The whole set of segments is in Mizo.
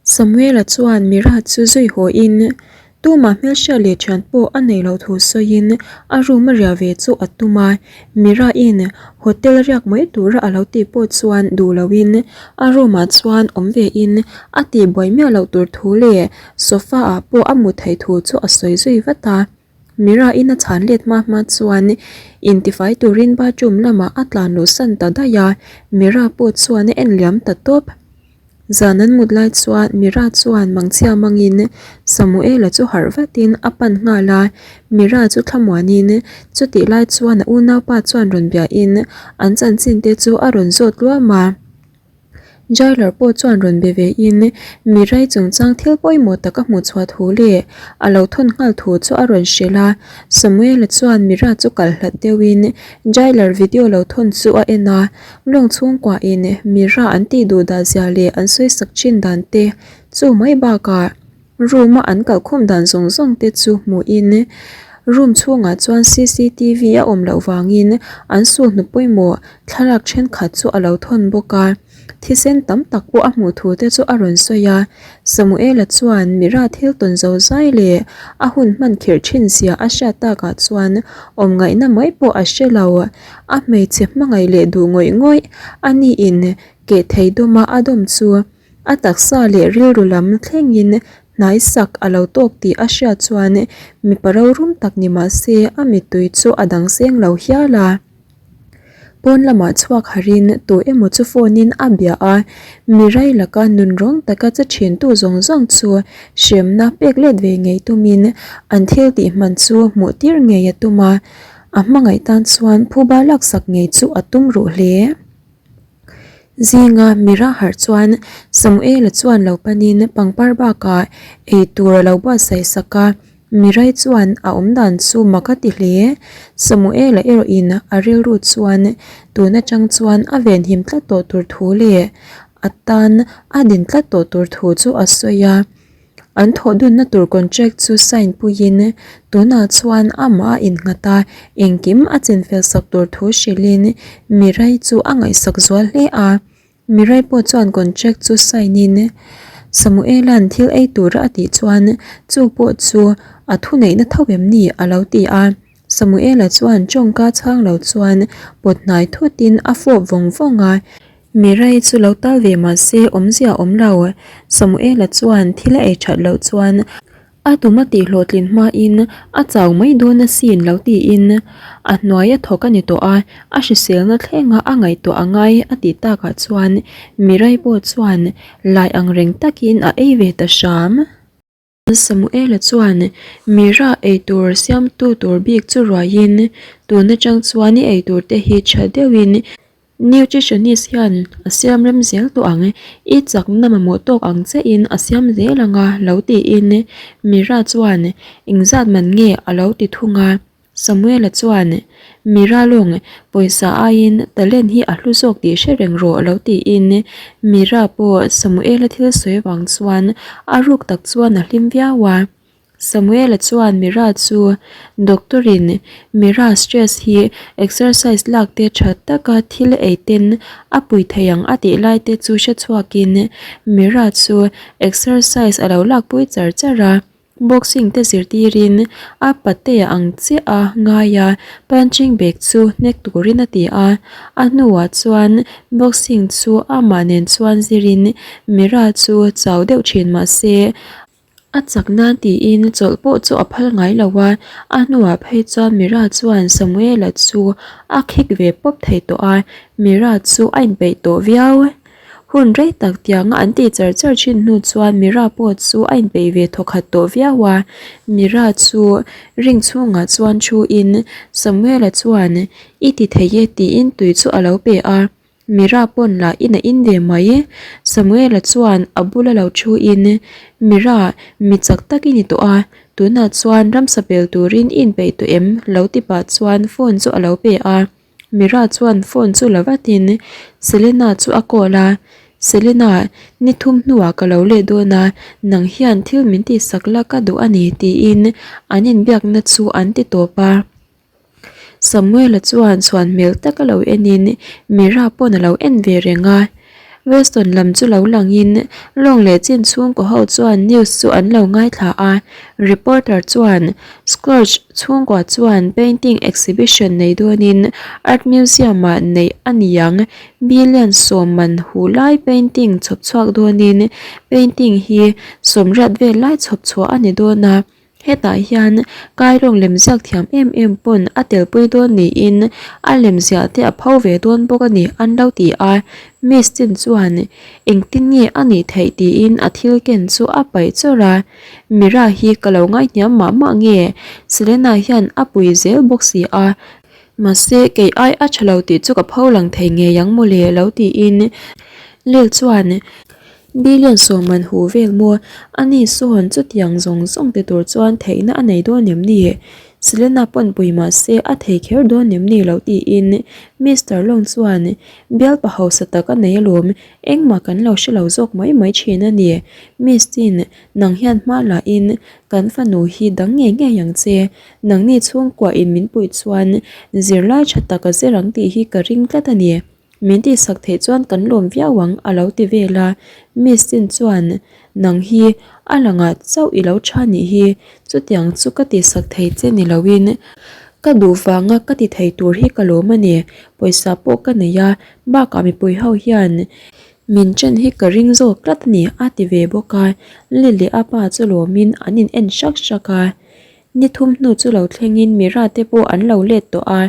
Samuela chuan Mira chu zui haw in tumah hmelhriat leh thian pawh a nei loh thu sawiin a room a riah ve chu a tum a, Mira in hotel riak mai tura a lo tih pawh chuan duh lo in a room ah chuan awm ve in a tihbuai miah loh tur thu leh sofa ah pawh a mut theih thu chu a sawi zui vat a. Mira in a chhan let hma hma chuan intifai turin bathroom lamah a tlan luh san ta daih a, Mira pawh chuan a en liam ta tawp. Zan an mut lai chuan Mira chuan mangchhia mangin Samuela chu harh vatin a pan nghal a, Mira chu thlamuanin chutih lai chuan a unaupa chuan rawn biahin an chanchin te chu a rawn zawt luam a. Jailer pawh chuan rawn be ve in Mirai chungchang thil pawimawh tak a hmuh chhuah thu leh a lo thawn nghal thu chu a rawn hrilh a. Samuela chuan Mira chu kal hlat deuh in Jailer video lo thawn chu a en a, lawng chhungkua in Mira an tih duh dah zia leh an sawisak thin dan te chu mai bakah Room a an kalkhawm dan zawng zawng te chu hmuh in room chhungah chuan cctv a awm loh vangin an sulhnu pawimawh thlalak thenkhat chu a lo thawn bawk a, thisen tam tak pawh a hmuh thu te chu a rawn sawi a, Samuela chuan Mira thil tawn zo zai leh a hun hman khirh thin zia a hriat takah chuan awm ngaihna mai pawh a hre lo, a hmeichhe hmangaih leh duh ngawih ngawih a niin keh thei dawma a dawm chu. A taksa leh rilru lam thlengin hnai sak a lo tawk tih a hriat chuan mipa rorum tak ni mah se a mittui chu a dang seng lo hial a. Pawn lamah chhuak harin tu emaw chu phone in a bia a, mirai laka nunrawng taka che thintu zawng zawng chu hremna pek let ve ngei tumin an thil tih hman chu hmuh tir ngei a tum a, a hmangaih tan chuan phuba laksak ngei chu a tum ruh hle. Zinga mira harh chuan Samuela chuan lo panin pangpar bakah ei tur a lo buatsaih sak a, Mirai chuan a awm dan chu mak a ti hle. Samuela erawhin a rilru chuan tun atang chuan a venhim tlat tawh tur thu leh a tan a din tlat tawh tur thu chu a sawi a. An thawh dunna tur contract chu sign puiin tunah chuan amah a innghat a, engkim a chinfel sak tur thu hrilhin Mirai chu a ngaihsak zual hle a. Mirai pawh chuan contract chu sign in Samuela'n thil ei tura a tih chuan chu pawh chu a thuneihna tho em ni a lo ti a. Samuela chuan tawngka chhang lo chuan pawt hnai thutin a fawp vawng vawng a. Mirai chu lo tal ve mah se awmzia awm lo. Samuela chuan thil a ei that loh chuan a tum a tih hlawhtlin hmain a chau mai dawn asin lo tiin a hnuai a thawk a ni tawh a, a hriselna thlenga a ngaihtuah a ngai a tih takah chuan Mirai pawh chuan lai ang reng takin a ei ve ta hram. Samuela chuan Mira eitur siamtu tur bik chu ruaiin tun atang chuan i eitur te hi tha deuhin nutritionist hian a siam rem zel tawh ang, i chakna mamawh tawk ang chiahin a siam zel ang a lo tiin Mira chuan engzat man nge a lo ti thung a. Samuela chuan, Mira lawng, pawisa aiin talent hi a hlu zawk tih hre reng rawh lo tiin Mira pawh Samuela thil sawi avang chuan a ruk tak chuan a hlim viau a. Samuela chuan Mira chu doctor in Mira stress hi exercise lak te tha taka thil ei ten a pui thei ang a tih lai te chu hre chhuakin Mira chu exercise a lo lakpui char char a. Boxing te zirtirin a patea ang chiah a ngai a, punching bag chu hnek turin a ti a, a hnuah chuan boxing chu amah nen chuan zirin Mira chu chau deuh thin mah se a chak nan tiin chawlh pawh chu a phal ngai lo a, a hnuah phei chuan Mira chuan Samuela chu a khik ve pawp thei tawh a, Mira chu a inpeih tawh viau. Hun rei tak tianga an tih char char thin hnu chuan Mira pawh chu a inpeih ve thawkhat tawh viau a, Mira chu ring chhungah chuan thu in Samuela chuan i ti thei e tiin tui chu a lo pe a, Mira pawn lah in a in ve mai. Samuela chuan a bula lo thu in Mira mi chak tak i ni tawh a, tunah chuan ramsa pel turin i inpeih tawh em? lo ti pah chuan phone chu a lo pe a. Mira chuan phone chu la vatin Selena chu a call a, Selena, ni thum hnuah ka lo let dawn a, nang hian thil min tihsak la ka duh a ni tiin an inbiakna chu an ti tawp a. Samuela chuan chhuan hmel taka lo enin Mira pawn a lo en ve reng a. Weston lam chu lo langin lawng leh chin chhungkaw ho chuan news chu an lo ngaithla a, reporter chuan Scourge chhungkua chuan painting exhibition nei dawnin art museum ah neih a ni ang, billion sawm man hu lai painting chhawp chhuak dawnin painting hi sawmriat vel lai chhawp chhuah a ni dawn a. Hetah hian Kailawng lemziak thiam em em pawn a telpui dawn niin a lemziah te a pho ve dawn bawk a ni an lo ti a, Miss Chin chuan engtin nge a nih theih tiin a thil ken chu a paih chawrh a, Mira hi ka lo ngaihniam mah mah nge Selena hian a pui zel bawk si a, mahse kei ai a tha lo tih chu ka pho lang thei ngei ang mawle lo tiin Lil chuan Billion sawman hu vel maw? Ani sawn chutiang zawng zawng ti tur chuan theihna a nei dawn em ni? Selena pawn pui mah se a thei kher dawn em ni lo tiin Mister Long chuan bialpa hausa tak a nei alawm, engmah kan lo hre lo zawk mai mai thin a ni. Miss Chin, nang hian hma lah in kan fanu hi dang ngei ngei ang che. Nangni chhungkua in min puih chuan zirlai tha tak a zir ang tih hi ka ring tlat a ni. Min tihsak theih chuan kan lawm viau ang a lo ti vel a, Miss Chin chuan nang hi a langah chauh i lo tha nih hi, chutiang chu ka tihsak thei che ni loin ka duh vanga ka ti thei tur hi ka lawm a ni, pawisa pawh ka nei a, bakah mipui ho hian min chen hi ka ring zawk tlat a ni a ti ve bawk a, Lily leh a pa chu lawmin an in en hrak hrak a. Ni thum hnu chu lo thlengin Mira te pawh an lo let tawh a,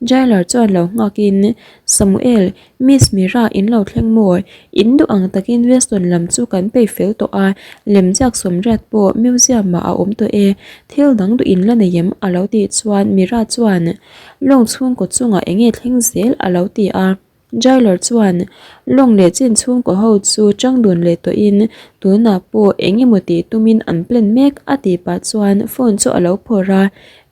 Jailer chuan lo nghakin, Samuel, Miss Mira in lo thleng maw? In duh ang takin Weston lam chu kan pei fel tawh a, lemziak sawmriat pawh museum ah a awm tawh e, thil dang duh in la nei em? a lo tih chuan Mira chuan lawng chhungkaw chungah enge thleng zel a lo ti a. Jailer chuan lawng leh chin chhungkaw ho chu chang dun leh tawhin tunah pawh eng emaw tih tumin an plan mek a tih pah chuan phone chu a lo phawrh a,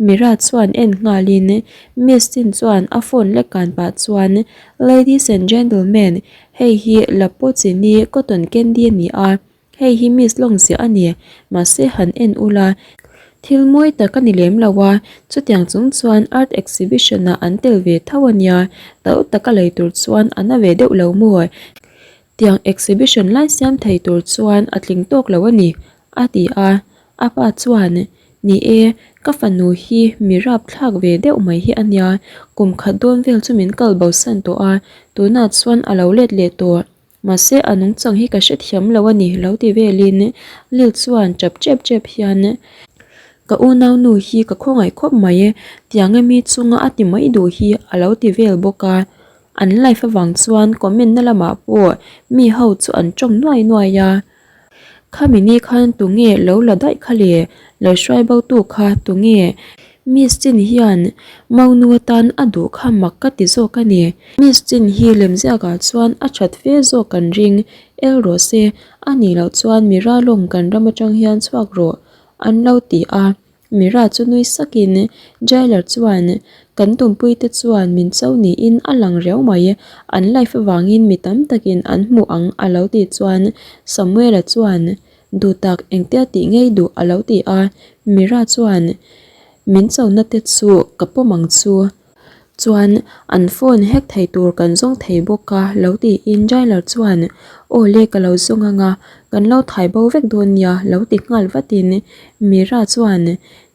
Mira chuan en nghalin Miss Chin chuan a phone lek kan pah chuan Ladies and gentlemen, hei hi Lapochini cotton candy a ni a, Hei hi Miss Long ziah a ni, mahse han en ula, thil mawi tak a ni lem lo a, chutiang chung chuan art exhibition ah an tel ve tho a nia, to taka lei tur chuan a na ve deuh lo maw? Tiang exhibition lai siam thei tur chuan a tling tawk lo a ni, a ti a, a pa chuan, Ni e, ka fanu hi mi rap thlak ve deuh mai hi a nia, kum khat dawn vel chu min kal bosan tawh a, tunah chuan a lo let leh tawh. Mahse a nungchang hi ka hrethiam lo a ni lo ti velin Lil chuan tap tep tep hian ka unaunu hi ka khawngaih khawp mai tiang emi chunga a ti mai duh hi a lo ti vel bawk a. An live avang chuan comment na lamah pawh mi ho chu an tawng nuai nuai a. Khami ni khan tunge lo la daih kha le? Lo hruai bo tu kha tunge? Miss Chin hian Maunu atan a duh kha mak ka ti zawk a ni. Miss Chin hi lemziakah chuan a that fe zawk kan ring. El rawh se, a nih loh chuan Mira lawng kan ram atang hian chhuak rawh an lo ti a. Mira chu nui sakin Jailer chuan kan tumpuite chuan min cho niin a lang riau mai, an life avangin mi tam takin an hmu ang a lo tih chuan Samuela chuan duh tak engtia tih ngei duh a lo ti a, Mira chuan min chona te chu ka pawm ang chu. Chuan an phone hack thei tur kan zawng thei bawk a lo tiin Jailer chuan aw le ka lo zawng anga kan lo thai bo vek dawn nia lo ti nghal vatin Mira chuan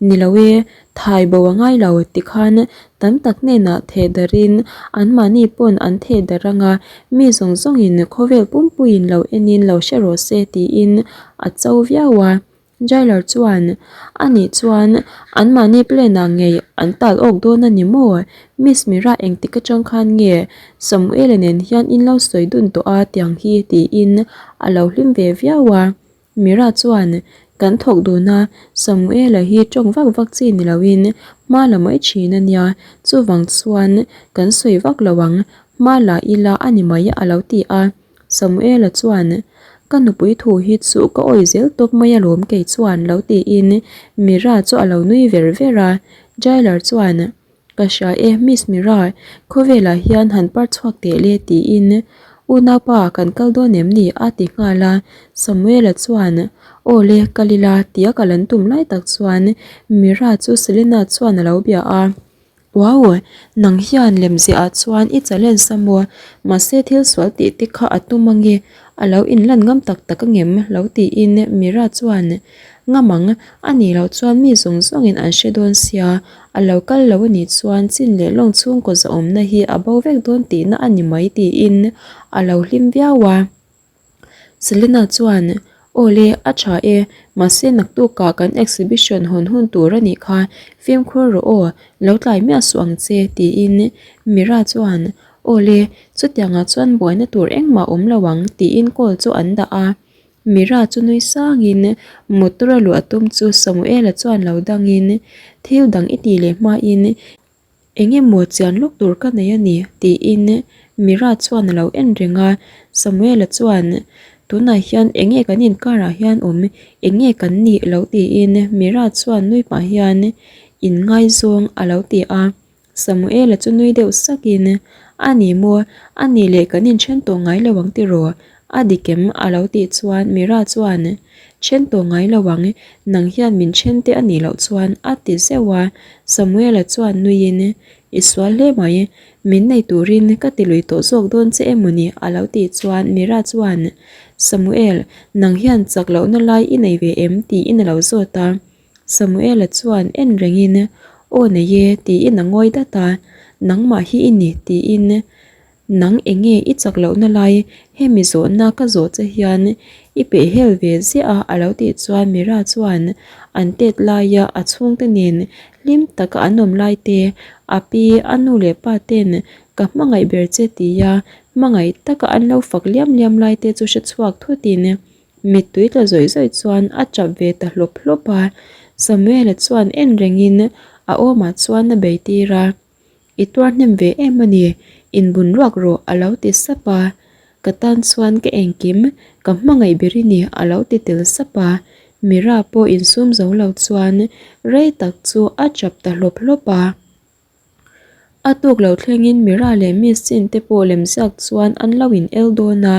ni lo e thai bo a ngai lo tikhan tam tak hnenah theh darhin anmahni pawn an theh darh anga mi zawng zawngin khawvel pumpuiin lo enin lo hre rawh se tiin a cho viau a. Jailer chuan, A nih chuan anmahni plane ah ngei an tal awk dawn a ni maw? Miss Mira engtik atang khan nge Samuela nen hian in lo sawi dun tawh a tiang hi tiin a lo hlim ve viau a. Mira chuan, Kan thawk dun a, Samuela hi tawng vak vak chi ni loin hma la mai thin a nia, chuvang chuan kan sawi vak lo ang, hma la ila a ni mai a lo ti a. Samuela chuan, Ka nupui thu hi chu ka awih zel tawp mai alawm kei chuan lo tiin Mira chu a lo nui ver ver a. Jailer chuan, Ka hria e Miss Mira, khawvelah hian han par chhuak teh le tiin Unaupa kan kal dawn em ni a ti nghal a. Samuela chuan, Aw le, kal ila tia kal an tum lai tak chuan Mira chu Selena chuan a lo bia a. Wow! Nang hian lemziah ah chuan i challenge a maw? Mahse thil sual tih te kha a tum ange, a lo inlan ngam tak tak angem? Lo tiin Mira chuan Ngam ang, a nih loh chuan mi zawng zawngin an hre dawn sia, a lo kal lo a nih chuan chin leh lawng chhungkaw zahawmna hi a bo vek dawn tihna a ni mai tiin a lo hlim viau a. Selena chuan, Aw le, a tha e, mahse naktukah kan exhibition hawn hun tur a nih kha, fimkhur rawh aw, lo tlai miah suh ang che, tiin Mira chuan, Aw le, chutiangah chuan buaina tur engmah awm lo ang, tiin call chu an dah a. Mira chu nui sangin motor a luah tum chu Samuela chuan lo dangin, Thil dang i tih leh hmain Eng emaw chian lawk tur ka nei a ni, tiin Mira chuan a lo en reng a. Samuela chuan, Tunah hian eng nge kan inkarah hian awm, eng nge kan nih lo tiin Mira chuan nui pah hian inngaizawng a lo ti a. Samuela chu nui deuh sakin, A ni maw, a nih leh kan inthen tawh ngai lo ang tiraw? A dik em? a lo tih chuan Mira chuan, Then tawh ngai lo ang, nang hian min then te a nih loh chuan a ti zeuh a, Samuela chuan nuiin, I sual hle mai, min nei turin ka ti lui tawh zawk dawn che emaw ni a lo tih chuan Mira chuan, Samuel, nang hian chak lohna lai i nei ve em? tiin a lo zawt a, Samuela chuan en rengin, Aw nei e tiin a ngawi dat a, Nangmah hi i ni tiin Nang enge i chak lohna lai hemi zawhna ka zawh che hian i peh hel ve ziah a a lo tih chuan Mira chuan an tet laia a chhungte nen hlim taka an awm lai te, a pi, a nu leh pa ten ka hmangaih ber che tia hmangaih taka an lo fak liam liam lai te chu hre chhuak thutin mittui tla zawih zawih chuan a tap ve ta hlawp hlawp a. Samuela chuan en rengin a awmah chuan a bei tir a. I tuar hnem ve em a ni, inbun ruak rawh a lo ti sap a, ka tan chuan ka engkim, ka hmangaih ber i ni a lo ti tel sap a, Mira pawh insum zo lo chuan rei tak chu a chap ta hlawp hlawp a. A tuk lo thlengin Mira leh Miss Chin te pawh lemziak chuan an lo in el dawn a,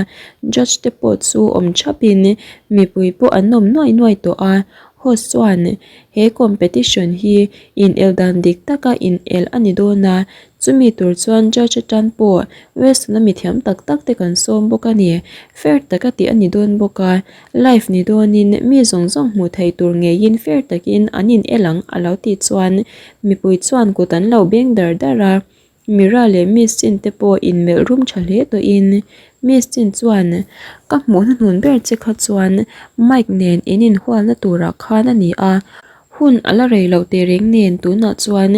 judge te pawh chu awm thapin mipui pawh an awm nuai nuai tawh a, host chuan He competition hi inel dan dik taka inel a ni dawn a, chumi tur chuan judge atan pawh Western-a mithiam tak tak te kan sawm bawk a ni. Fair taka tih a ni dawn bawk a, live ni dawnin mi zawng zawng hmuh theih tur ngeiin fair takin an inel ang a lo tih chuan mipui chuan kut an lo beng dar dar a. Mira leh Miss Chin te pawh inmelh rum tha hle tawhin Miss Chin chuan ka hmuh hnuhnun ber che kha chuan Mike nen in inhualna turah khan a ni a, hun a la rei loh tehreng nen tunah chuan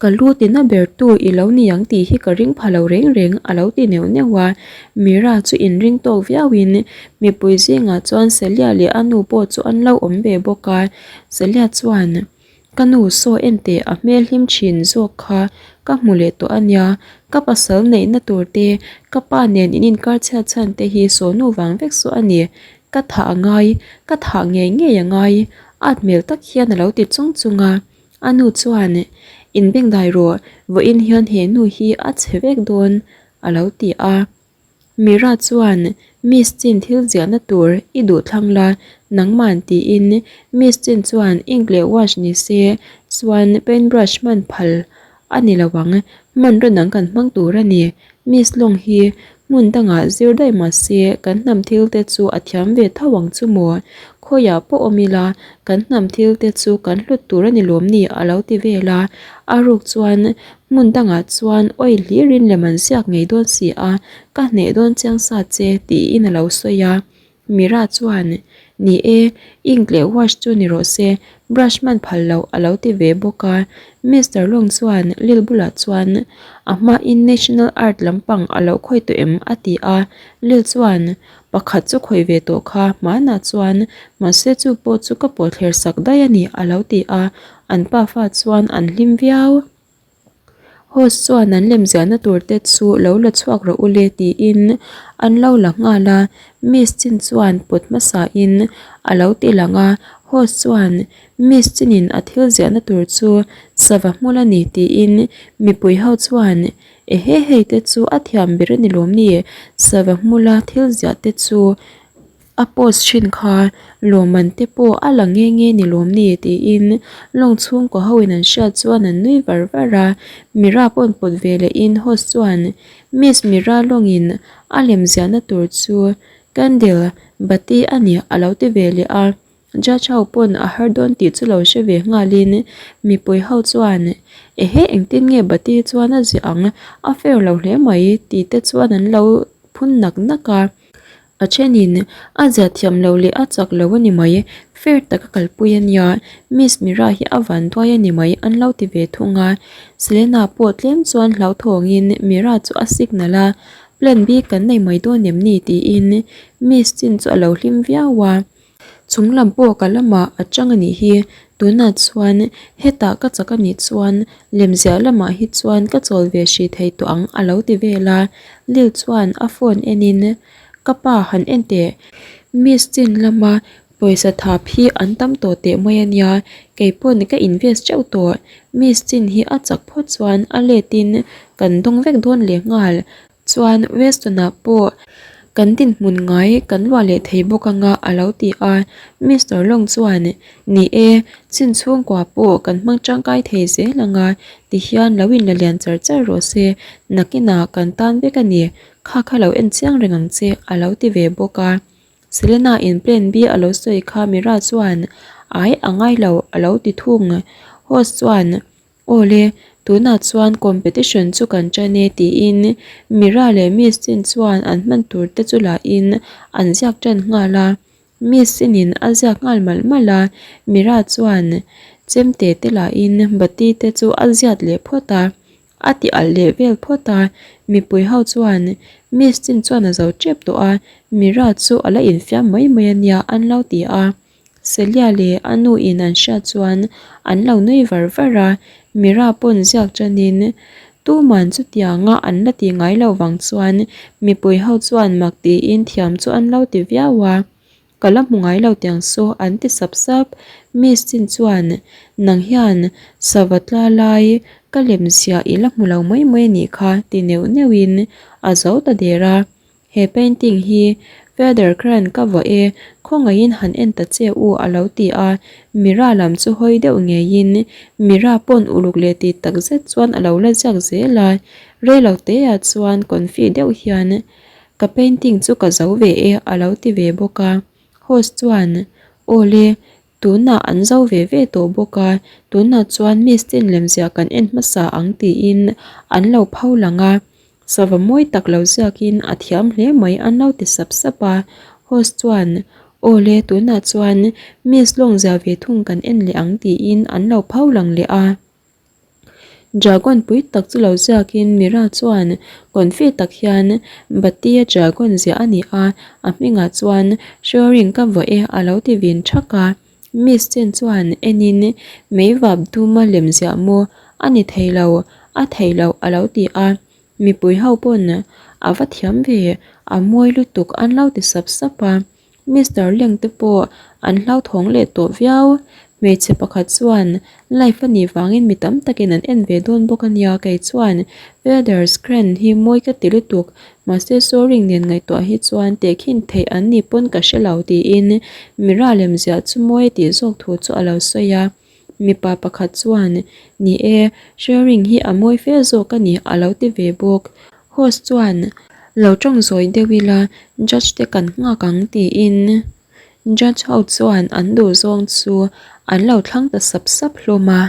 ka lu tina ber tu i lo ni ang tih hi ka ring pha lo reng reng a lo ti neuh neuh a, Mira chu inring tawk viauin mipui zingah chuan Celia leh a nu pawh chu an lo awm ve bawk a, Celia chuan. Ka nu saw en teh a hmel hlim thin zawk kha ka hmu leh tawh a nia, ka pasal neihna tur te, ka pa nen in inkar chhiat chhan te hi saw nu vang vek saw a ni, ka thah a ngai, ka thah ngei ngei a ngai, at hmel tak hian a lo ti chung chung a, a nu chuan inbengdai rawh, vawiin hian he nu hi a chhe vek dawn a lo ti a. Mira chuan Miss Chin thil ziahna tur i duh thlang la, nangman tiin Miss Chin chuan ink leh wash ni se chuan paint brush hman phal a ni lo ang, hmanraw dang kan hmang tur a ni. Miss Long hi hmun dangah zir daih mah se kan hnam thil te chu a thiam ve tho ang chu maw? Khawiah pawh awm ila kan hnam thil te chu kan hlut tur a ni lawm ni a lo ti vel a, a ruk chuan Hmun dangah chuan oil hlirin lem an ziak ngei dawn si a, ka hneh dawn chiang sa che tiin a lo sawi a. Mira chuan, Ni e, ink leh wash chu ni rawh se, brush hman phal loh a lo ti ve bawk a. Mister Long chuan Lil bulah chuan, A hmain National Art lampang a lo khawih tawh em? a ti a. Lil chuan, Pakhat chu khawih ve tawh kha, hmanah chuan, mahse chu pawh chu ka pawhthler sak daih a ni a lo ti a. An pafa chuan an hlim viau. Host chuan an lemziahna tur te chu lo la chhuak rawh u le tiin an lo la nghal a, Miss Chin chuan pawt hmasa in a lo ti lang a, host chuan Miss Chin in a thil ziahna tur chu sava hmul a ni tiin mipui ho chuan ehe hei te chu a thiam ber a ni lawm ni sava hmula thil ziah te chu. A post thin kha lawmman te pawh a la nghe nghe ni lawm ni tiin lawng chhungkaw ho in an hriat chuan an nui var var a. Mira pawn pawt ve leh in host chuan Miss Mira lawng in a lem ziahna tur chu candle bati a ni a lo ti ve leh a. Judge ho pawn a har dawn tih chu lo hre ve nghalin mipui ho chuan ehe engtin nge bati chuan a ziah ang a fair lo hle mai tih te chuan an lo phun nak nak a. A thenin a ziah thiam lo leh a chak lo a ni mai fair taka kalpui a nia Miss Mira hi a van duai a ni mai an lo ti ve thung a. Selena pawh tlem chuan hlauthawngin Mira chu a signal a plan B kan nei mai dawn em ni tiin Miss chin chu a lo hlim viau a. Chung lam pawh ka lamah a chang a nih hi, tunah chuan hetah ka chak a nih chuan lemziah lamah hi chuan ka chawl ve hrih thei tawh ang a lo ti vel a, Lil chuan a phone enin ka pa han en teh, Miss chin lama pawisa thap hi an tam tawh teh mai a nia, kei pawn ka invest teuh tawh, Miss chin hi a chak phawt chuan a letin kan dawng vek dawn leh nghal, Chuan Weston-ah pawh kan dinhmun ngai kan luah leh thei bawk anga a lo ti a, Mister Long chuan Ni e, chin chhungkua pawh kan hmang tangkai thei zel anga tihian lo inla lian char char rawh se, nakinah kan tan vek a ni, kha kha lo en chiang reng ang che a lo ti ve bawk a. Selena in plan B a lo sawi kha Mira chuan Ai a ngai lo a lo ti thung. Host chuan Awle, tunah chuan competition chu kan ṭan e tiin Mira leh Miss Chin chuan an hman tur te chu lahin an ziak ṭan nghal a. Miss Chin-in a ziak nghal malh malh a, Mira chuan chemte te lahin bati te chu a ziat leh phawt a, a ti alh leh vel phawt a. Mipui ho chuan Miss Chin chuan a zo ṭep tawh a, Mira chu a la infiam mai mai a nia an lo ti a. Celia leh a nu in an hriat chuan an lo nui var var a, Mira pawn ziak tanin tuman chutianga an la ti ngai lo vang chuan mipui ho chuan mak tiin thiam chu an lo ti viau a, Ka la hmu ngai lo tiang saw an ti sap sap. Miss Chin chuan nang hian sava tla lai ka lem ziah i la hmu lo mai mai a nih kha ti neuh neuhin a zo ta der a. He painting hi Feather Cran ka vuah e, khawngaihin han en ta che u a lo ti a, Mira lam chu hawi deuh ngeiin Mira pawn uluk leh ti tak zet chuan a lo la ziak zel a, reilo teah chuan confi deuh hian ka painting chu ka zo ve e a lo ti ve bawk a, host chuan Awle, tunah an zo ve ve tawh bawk a, tunah chuan Miss Tin lemziah kan en hmasa ang tiin an lo pho lang a. Sava mawi tak lo ziakin a thiam hle mai an lo ti sap sap a, host chuan Aw le tunah chuan Miss Lawng zia ve thung kan en leh ang tiin an lo pho lang leh a. Dragon pui tak chu lo ziakin Mira chuan confi tak hian Batia Dragon ziah a ni a, a hmingah chuan Shoring ka vaw e a lo ti vin thak a. Miss Chen chuan enin meivap duma lem ziah maw a ni thei lo, a thei loh a lo ti a, mipui ho pawn a va thiam ve, a mawi lutuk an lo ti sap sap a, Mister Leng te pawh an hlauthawng leh tawh viau, hmeichhe pakhat chuan live a nih vangin mi tam takin an en ve dawn bawk a nia kei chuan Feathers Grand hi mawi ka ti lutuk Mahse Soaring nen ngaihtuah hi chuan tehkhin theih an ni pawn ka hre lo tiin Mira lem ziah chu mawi a tih zawk thu chu a lo sawi a. Mipa pakhat chuan, Ni e, Soaring hi a mawi fe zawk a ni a lo ti ve bawk. Host chuan, Lo tawng zawi deuh ila judge te kan nghak ang tiin judge ho chuan an duh zawng chu an lo thlang ta sap sap hlawm a.